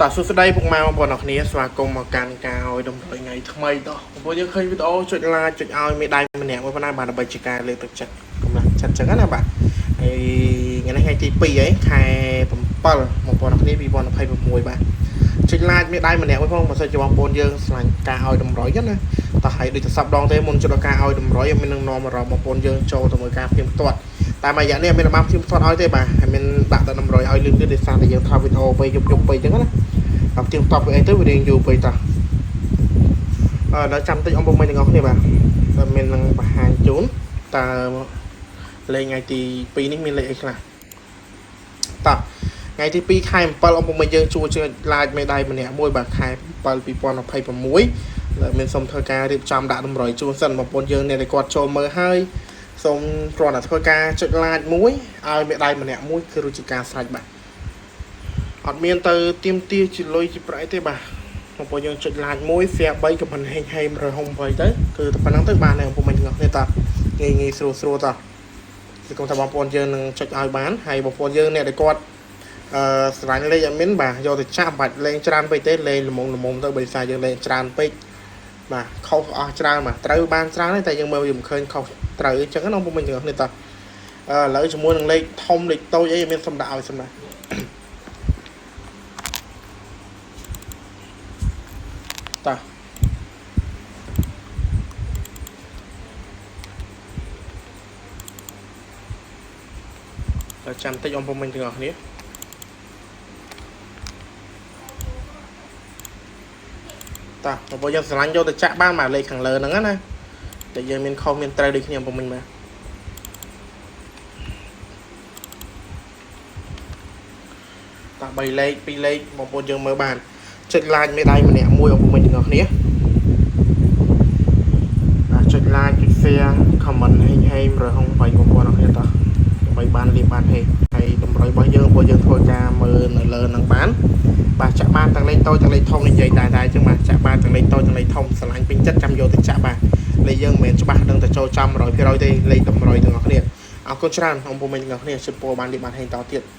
តោះសួស្តីពុកម៉ែបងប្អូនអរគ្នាស្វាគមន៍មកកាន់ការឲ្យតម្រុយថ្ងៃថ្មីតោះបងប្អូនយើងឃើញវីដេអូចុច like ចុចឲ្យមេដៃម្នាក់មួយប៉ុណ្ណាបាទដើម្បីជាការលើកទឹកចិត្តកម្លាំងចិត្តចឹងណាបាទហើយថ្ងៃនេះថ្ងៃទី2ហើយខែ7បងប្អូនអរគ្នា2026បាទចុច like មេដៃម្នាក់មួយផងបើសិនជាបងប្អូនយើងឆ្លាញ់ការឲ្យតម្រុយចឹងណាតោះហើយដូចទៅសប្ដងទេមុនចុចដល់ការឲ្យតម្រុយមាននឹងនាំអារម្មណ៍បងប្អូនយើងចូលទៅមើលការផ្ទៀងផ្ទាត់ តែមួយរយៈនេះអត់មានបានព្យាមផ្ទាត់ឲ្យទេបាទហើយមានដាក់តែតម្រុយឲ្យលឿនទៀតដោយសារតែយើងថតវីដេអូពេលយប់យប់ពេកអញ្ចឹងណាដល់ព្យាមផ្ទាត់វាអីទៅវារៀងយូរពេកតោះអឺដល់ចាំតិចអំពុំមិញទាំងអស់គ្នាបាទតែមាននឹងបង្ហាញជូនតើលេខថ្ងៃទី2នេះមានលេខអីខ្លះតោះថ្ងៃទី2ខែ7អំពុំមិញយើងជួច like មេដៃម្នាក់មួយបាទខែ7 2026លើមានសុំធ្វើការរៀបចំដាក់តម្រុយជូនសិនបងប្អូនយើងអ្នកដែលគាត់ចូលមើលហើយ សូមគ្រាន់តែធ្វើការចុច like មួយឲ្យមេដៃម្នាក់មួយគឺរួចជាការស្រេចបាទអត់មានទៅទៀមទាជាលុយជាប្រាក់អីទេបាទបងប្អូនយើងចុច like មួយ share 3 comment ហេងហេង168ទៅគឺតែប៉ុណ្្នឹងទៅបានហើយបងប្អូនទាំងអស់គ្នាតងាយងាយស្រួលស្រួលតគឺកុំថាបងប្អូនយើងនឹងចុចឲ្យបានហើយបងប្អូនយើងអ្នកដែលគាត់អឺស្រឡាញ់លេខអត់មានបាទយកទៅចាក់បាច់លេងច្រើនពេកទេលេងល្មមល្មមទៅបើសារយើងលេងច្រើនពេកបាទខុសអស់ច្រើនបាទត្រូវបានច្រើនទេតែយើងមើលវាមិនឃើញខុសត្រូវអញ្ចឹងណាបងប្អូនទាំងអស់គ្នាតអឺឥឡូវជាមួយនឹងលេខធំលេខតូចអីមានសំដាក់ឲ្យសំដាក់តោះតើចាំតិចបងប្អូនទាំងអស់គ្នាតោះបងប្អូនយើងស្រឡាញ់យកទៅចាក់បានមកលេខខាងលើហ្នឹងណាតែយើងមានខុសមានត្រូវដូចគ្នាបងប្អូនបាទតោះ3លេខ2លេខបងប្អូនយើងមើលបានចុច like មេដៃម្នាក់មួយបងប្អូនទាំងអស់គ្នាបាទចុច like ចុច share comment ហេងហេង168បងប្អូនអរគ្នាតោះដើម្បីបានលៀបបានហេងហើយតម្រុយរបស់យើងបងប្អូនយើងធ្វើការមើលនៅលើនឹងបានបាទចាក់បានទាំងលេខតូចទាំងលេខធំនិយាយដែរដែរអញ្ចឹងបាទចាក់បានទាំងលេខតូចទាំងលេខធំស្រឡាញ់ពេញចិត្តចាំយកទៅចាក់បាទលេខយើងមិនមែនច្បាស់ដឹងតែចូលចំ100%ទេលេខតម្រុយទាំងអស់គ្នាអរគុណច្រើនបងប្អូនទាំងអស់គ្នាជម្រាបបានលៀបបានហេងតទៀត។